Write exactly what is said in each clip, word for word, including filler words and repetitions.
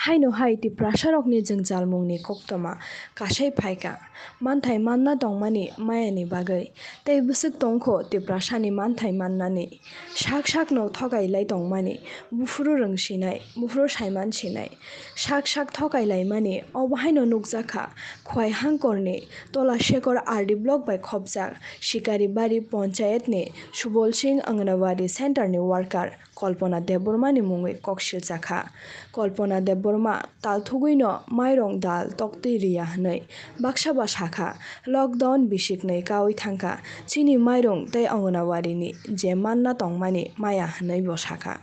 Haino hai Tiprasarokni jwngjalmungni koktwma kasai phaikha, manthai manna tongmani mayani bagwi, tei bwswk tongkho Tiprasani manthai mannani, sak sakno thokailai tongmani, buphuru rwngsinai, buphuru saiman sinai, sak sak thokai laimani, obo haino nukjakha Khwai Hangkorni Tola Sekor R D block bai khopjak Sikaribari Ponchayetni Subol Singh Anganwadi Centerni worker Kalpana Debbarmani mungwi kok siljakha. Kalpana Debbarma talthugwino mairung dal toktwi riya hwnwi baksa ba sakha, lockdown bisiknwi kaui thangkha, chini mairung tei Anganwadini je manna tongmani maya hwnwi bo sakha.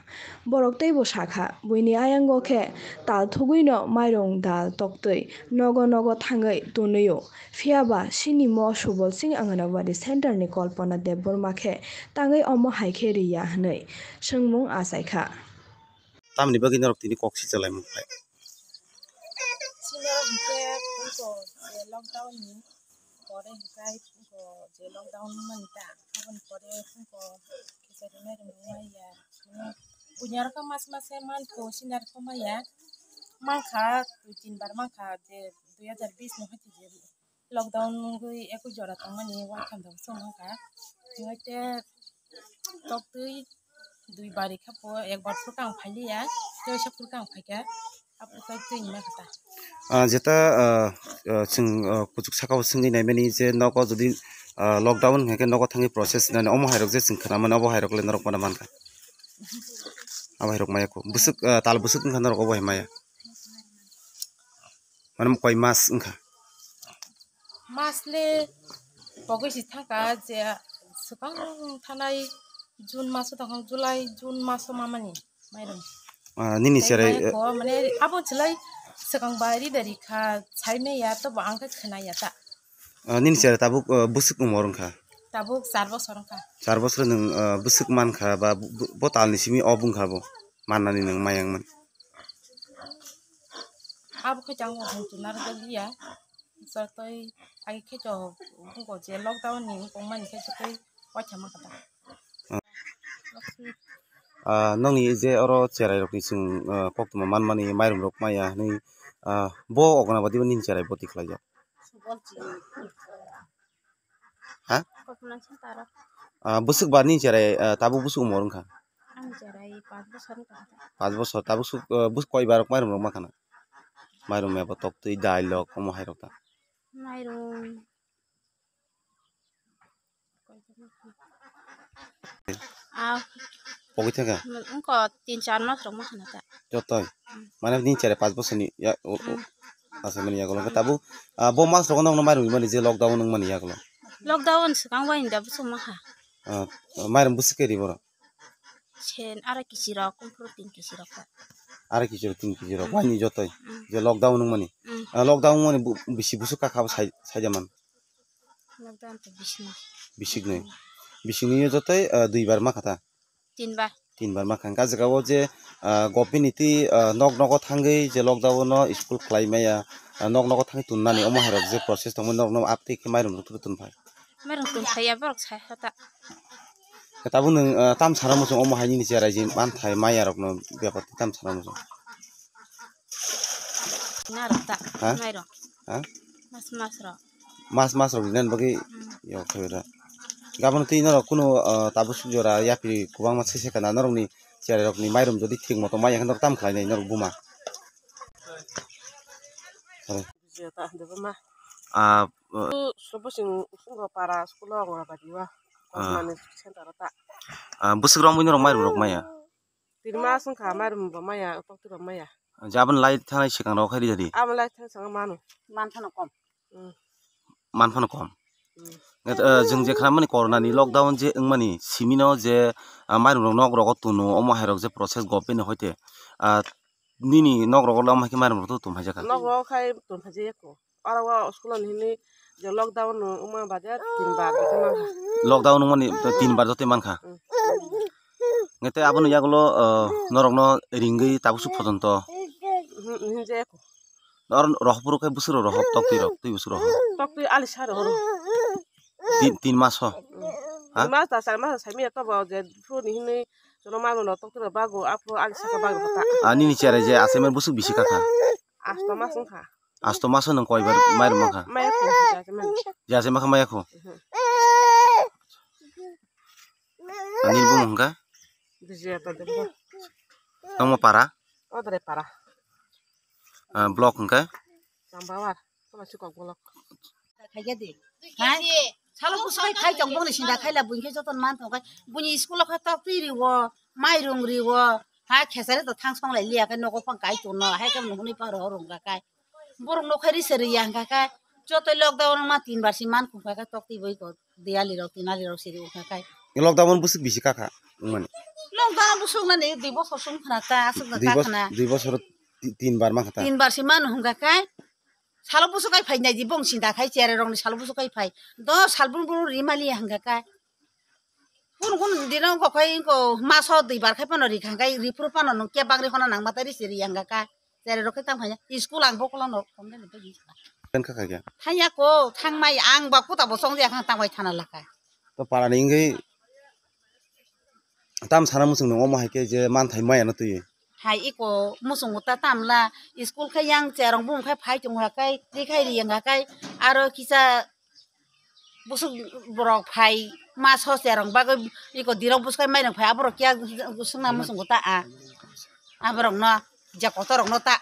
Borok teibo sakha, buini ayango khe talthugwino mairung dal toktwi nogo nogo thangwi tunwio. Phiya ba, sini mo Subol Singh Anganwadi Centerni Kalpana Debbarma khe tangwi omo hai khe riya hwnwi swngmung achaikha. Tamni bagwi norok tini kok sicha laimung phai? Chini oro hinkhe phungo je lockdown ni pore hinkhe phungo je lockdown mani ta, aboni pore phungo khichari mairum rwmaya. Buini aro khe mas mase mantho, sini aro khe maya. Mankha, dui tin bar mankha je dui hazar bis ni hoite je lockdown wngwi ekoi jora tongmani waitham rok chwng wngkha. Wngwi te toktwi dui bar khe po, ek bar phuru khe ang phailiya, tei waisa phuru khe ang phaikha, aphuru khe twi wngna kha ta. Ah, jeta, ah, ah, chwng, ah, kuchuk saka o swngwi naimani je nogo jodi, ah, lockdown hwnkhe nogo thangwi process nani omo hai rok je chwng khwnamani obo hai rok le norok mano mankha. Abo hai rok maya kho. Bwswk, ah, tal bwswk wngkha norok obo hai maya. Mane koi mas wngkha? Mas le pogwi si thangkha je swkang thanai June maso tongkha, July, June maso mamani mairum. Ah, nini tei cherai, maya eh, kho, mane abo chwlai swkang bai ri dari kha, sai maya to bo ang khe khwnaya ta. Ah, nini cherai tabuk, ah, bwswk umor wngkha? Tabuk char bosor wngkha. Char bosor nwng, ah, bwswk mankha ba bo, bo, bo talni simi o bwngkha bo mannani nwng maya wngmani? Abo khe chang bo hwn chuna rwjak liya. Jotoi agi khe to bugo je lockdown ni wngkong mani khe jotoi waitha mankha ta. Ah, nokni je oro cherai rokni chwng, ah, koktwma manmani mairum rok maya hwnwi, ah, bo ogna badi bo nini cherai bo tikhlai jak. Ha? Kokna se taro. Ah, bwswk ba nini cherai, ah, tabuk bwswk umor wngkha? Ang cherai panch bosor wngkha. Panch bosor, tabuk swk, ah, bwswk koi bar rok mairum rok makhana? Mairum ya bo toktwi dai lok omo hai rok ta. Mairum. Ah. Pogwi thangkha? Wngkha tin char mas rok makhana ta. Jotoi? Mm. Mane nini cherai panch bosorni ya, o, o, mm, asa mani yagulo. Tabuk, ah, bo mas rogo nokno mairum mani je lockdown wng mani yagulo. Lockdown swkang bai hinda bwswk makha. Ah, mairum bwswk khe ri borok? Sen arai kisi rok, kumphuru tin kisi rok ta. Arai kisi rok, tin kisi rok, mm, waini jotoi. Mm. Je lockdown wng mani. Mm. Ah, lockdown wng mani bu-, bisi bwswk kakha bo sai, saida man. Lockdown to bising. Bisiknwi. Bisingni yo jotoi, ah, dui bar makha ta? Tin bar. Tin bar makha. Hwnkhe ah jaga o je, ah, government ni twi, ah, nok nogo thangwi je lockdown no school khlai maya, ah, nok nogo thangwi tun nani omo hai rok je process tongmani nok no aptwi khe mairum rok tun phai. Mairum tun phai ya borok sai kha ta. Khe tabuk nwng, ah, tam sana muchung omo hai nini cherai je manthai maya rok no bepar twi tam sana muchung. Na rok ta. Ha? Mairum. Ha? Mas mas rok. Mas mas rok rinani bagwi, hmm, yo khaibera. Gabon twi norok kunu, ah, tabuk suk jora yapri kwbangma sese kana norokni cherai rokni mairum jodi thik moto maya khe norok tam khlainai norok buma. Jeta de buma. Ah, ah. Su, su bwswk para school o Anganwadi o. Ah. Mani center o ta. Ah, bwswk romwi norok mairum rok maya? Tin mas wngkha mairum bo maya, tokti rok maya. Je aboni lai thanai swkang rok khai rijadi. Aboni lai thanai swkang manu. Man phano kom. Mm. Man phano kom. Mm. Ngat, eh, jwng je khnamani corona ni lockdown je wngmani simino je, ah, mairum rok nok rogo tuno omo hai rok je process government ni hoite, ah, nini nok rogo lam hai khe mairum rok to tum hai jaka. Nok rogo khai tum hai jaya ko. Oro o school ni hwnwi je lockdown no wngma baade tin bar joto mankha. Lockdown wngmani tin bar joto mankha. Mm. Nge tei aboni yagulo, ah, norokno ringwi tabuk suk pojonto. Mhm, mhm, je ko. Oro rohop rok khe bwswk rok rohop, toktwi rok, twi bwswk rohop. Toktwi ali sa rohoro. Tin, tin mas ho? Mm. Ha? Tin mas da char mas sai maya tobo je phuru ni hwnwi Tono mano no tokto bago apo ani saka bago kota. Ani ni chera je asai man busuk bisi kaka. Asto mas wngkha. Asto mas nang koi bar mai rwma kha. Maya ko jaje man. Jaje ma kha maya ko. Mhm. Ani bung hwnkha? Bijiya to debo. Tamo para? Odre para. Ah, block hwnkha? Chambawar. Tama si kok block. Khaigya de. Hai? Salo busu kai phai tong bongni sinda khaila buin khe joton man tong kai. Buini school kha tok twi riwo, mairung riwo. Ha khesare to thang song lai liya kai nogo phang kai tong no. Hai kam nungni paro rung ga kai. Borok nokhai ri sari yang kha kai. Joto lockdown ma tin bar si man khung kai tok twi boi ko. Diyali rok tinali rok siri wngkha kai. Lockdown busuk bisi kaka wngmani. Lockdown busuk nani dui bosor sung khna ta asuk na Dui ta bos-, khna. Dui bosor ti-, tin bar ma kha ta. Tin bar si manu hwngkha kai. Salo busuk kai phai nai di bong sinda khai chere rok ni salo busuk kai phai. Do sal bun bun ri mali hwngkha kai. Kun kun dino ko khai ko maso dui bar khai pano ri khang kai ri phuru pano nung kebang ri khona nang ma ta ri siri hwngkha kai. Tere rok khe tang phanya, school ang bokola no phone de nang phagi. Pen kha kha kya? Thanya ko, thang mai ang ba kuta bo song ya khang tang bai thana laka. To para ni wngwi tam sana muchung nung omo hai khe je man thai maya no twi. Hai iko muchung ta tam la, school khe yang cherong bung khai phai chung ha kai, ri khai ri yang ha kai, aro kisa Busuk borok phai ma so cherong bagwi iko dirok bwskai mairung phai aborok kya swngna muchungo ta a aborokno je kotorokno ta